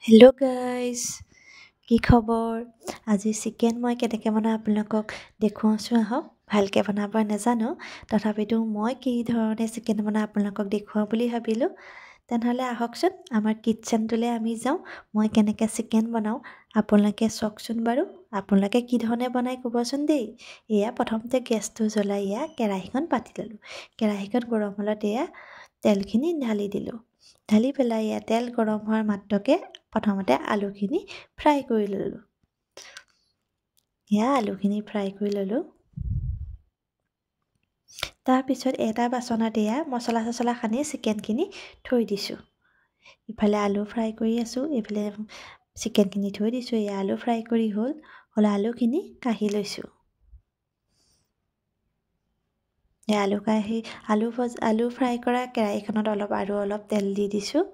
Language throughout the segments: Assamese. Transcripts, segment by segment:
হেল্ল' গাইজ, কি খবৰ? আজি চিকেন মই কেনেকৈ বনাওঁ আপোনালোকক দেখুৱাওঁচোন আহক। ভালকৈ বনাব নাজানো, তথাপিতো মই কি ধৰণে চিকেন বনাওঁ আপোনালোকক দেখুৱাওঁ বুলি ভাবিলোঁ। তেনেহ'লে আহকচোন আমাৰ কিটচেনটোলৈ আমি যাওঁ। মই কেনেকৈ চিকেন বনাওঁ আপোনালোকে চাওকচোন বাৰু। আপোনালোকে কি ধৰণে বনাই ক'বচোন দেই। এয়া প্ৰথমতে গেছটো জ্বলাই এয়া কেৰাহীখন পাতি ল'লোঁ। কেৰাহীখন গৰম হ'লত এয়া তেলখিনি ঢালি দিলোঁ। ঢালি পেলাই এয়া তেল গৰম হোৱাৰ মাত্ৰকে প্ৰথমতে আলুখিনি ফ্ৰাই কৰি ল'লোঁ। এয়া আলুখিনি ফ্ৰাই কৰি ল'লোঁ। তাৰপিছত এটা বাচনত এয়া মছলা চছলা সানি চিকেনখিনি থৈ দিছোঁ। ইফালে আলু ফ্ৰাই কৰি আছোঁ, এইফালে চিকেনখিনি থৈ দিছোঁ। এয়া আলু ফ্ৰাই কৰি হ'ল আলুখিনি কাঢ়ি লৈছোঁ। এয়া আলু কাঢ়ি আলু ফ্ৰাই কৰা কেৰাহীখনত অলপ আৰু অলপ তেল দি দিছোঁ।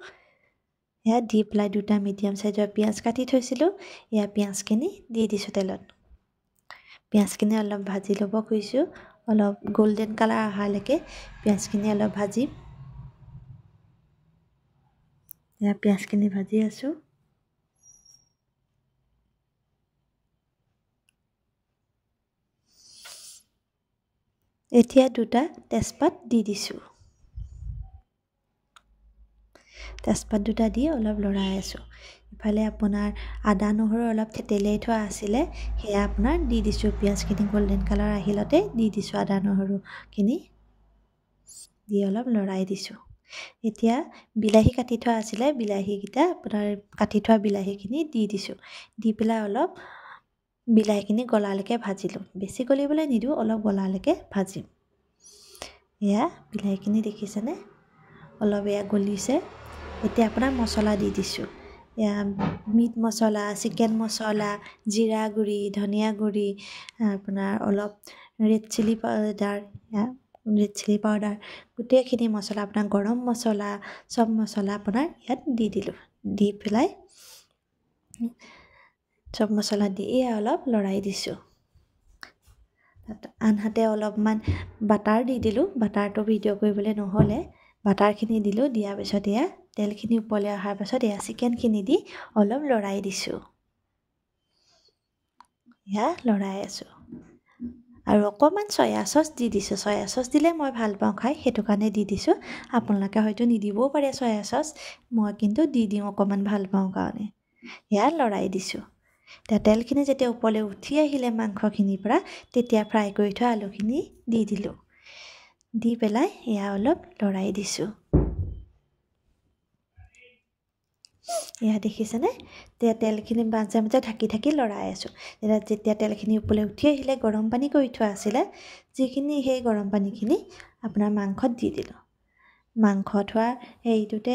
এয়া দি পেলাই দুটা মিডিয়াম চাইজৰ পিঁয়াজ কাটি থৈছিলোঁ, এয়া পিঁয়াজখিনি দি দিছোঁ তেলত। পিঁয়াজখিনি অলপ ভাজি ল'ব খুজিছোঁ, অলপ গল্ডেন কালাৰ অহালৈকে পিঁয়াজখিনি অলপ ভাজিম। এয়া পিঁয়াজখিনি ভাজি আছোঁ। এতিয়া দুটা তেজপাত দি দিছোঁ। তেজপাত দুটা দি অলপ লৰাই আছোঁ। ইফালে আপোনাৰ আদা নহৰু অলপ থেতেলিয়াই থোৱা আছিলে, সেয়া আপোনাৰ দি দিছোঁ। পিঁয়াজখিনি গল্ডেন কালাৰ আহিলতে দি দিছোঁ আদা নহৰুখিনি দি অলপ লৰাই দিছোঁ। এতিয়া বিলাহী কাটি থোৱা আছিলে, বিলাহীকেইটা আপোনাৰ কাটি থোৱা বিলাহীখিনি দি দিছোঁ। দি পেলাই অলপ বিলাহীখিনি গলালৈকে ভাজিলোঁ। বেছি গলিবলৈ নিদিওঁ, অলপ গলালৈকে ভাজিম। এয়া বিলাহীখিনি দেখিছেনে অলপ এয়া গলিছে। এতিয়া আপোনাৰ মছলা দি দিছোঁ। এয়া মিট মছলা, চিকেন মছলা, জিৰা গুড়ি, ধনিয়া গুড়ি, আপোনাৰ অলপ red chilli powder, red chilli powder, গোটেইখিনি মছলা আপোনাৰ গৰম মছলা, চব মছলা আপোনাৰ ইয়াত দি দিলোঁ। দি পেলাই চব মছলা দি এয়া অলপ লৰাই দিছোঁ। তাত আনহাতে অলপমান বাটাৰ দি দিলোঁ। বাটাৰটো ভিডিঅ' কৰিবলৈ নহ'লে বাটাৰখিনি দিলোঁ। দিয়াৰ পিছত এয়া তেলখিনি ওপৰলৈ অহাৰ পাছত এয়া চিকেনখিনি দি অলপ লৰাই দিছোঁ। এয়া লৰাই আছোঁ আৰু অকণমান চয়া চচ দি দিছোঁ। চয়া চচ দিলে মই ভাল পাওঁ খাই, সেইটো কাৰণে দি দিছোঁ। আপোনালোকে হয়তো নিদিবও পাৰে চয়া চচ, মই কিন্তু দি দিওঁ অকণমান ভাল পাওঁ কাৰণে। এয়া লৰাই দিছোঁ। এতিয়া তেলখিনি যেতিয়া ওপৰলৈ উঠি আহিলে মাংসখিনিৰ পৰা, তেতিয়া ফ্ৰাই কৰি থোৱা আলুখিনি দি দিলোঁ। দি পেলাই এয়া অলপ লৰাই দিছোঁ। এয়া দেখিছেনে? তেতিয়া তেলখিনি মাজে মাজে ঢাকি ঢাকি লৰাই আছোঁ। যেতিয়া তেলখিনি ওপৰলৈ উঠি আহিলে, গৰম পানী কৰি থোৱা আছিলে যিখিনি, সেই গৰম পানীখিনি আপোনাৰ মাংসত দি দিলোঁ। মাংস থোৱা হেৰিটোতে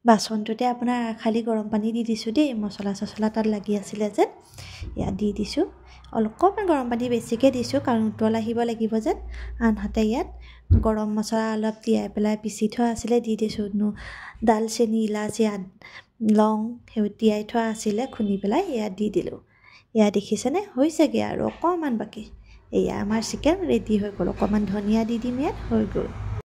বাচনটোতে আপোনাৰ খালী গৰম পানী দি দিছোঁ দেই, মছলা চছলা তাত লাগি আছিলে যেন, ইয়াত দি দিছোঁ। অকণমান গৰম পানী বেছিকৈ দিছোঁ, কাৰণ উতল আহিব লাগিব যেন। আনহাতে ইয়াত গৰম মছলা অলপ তিয়াই পেলাই পিচি থোৱা আছিলে দি দিছোঁ। ডালচেনি, ইলাচি, লং সেইবোৰ তিয়াই থোৱা আছিলে খুন্দি পেলাই ইয়াত দি দিলোঁ। এয়া দেখিছেনে হৈছেগৈ আৰু অকণমান বাকী। এয়া আমাৰ চিকেন ৰেডি হৈ গ'ল। অকণমান ধনিয়া দি দিম ইয়াত, হৈ গ'ল।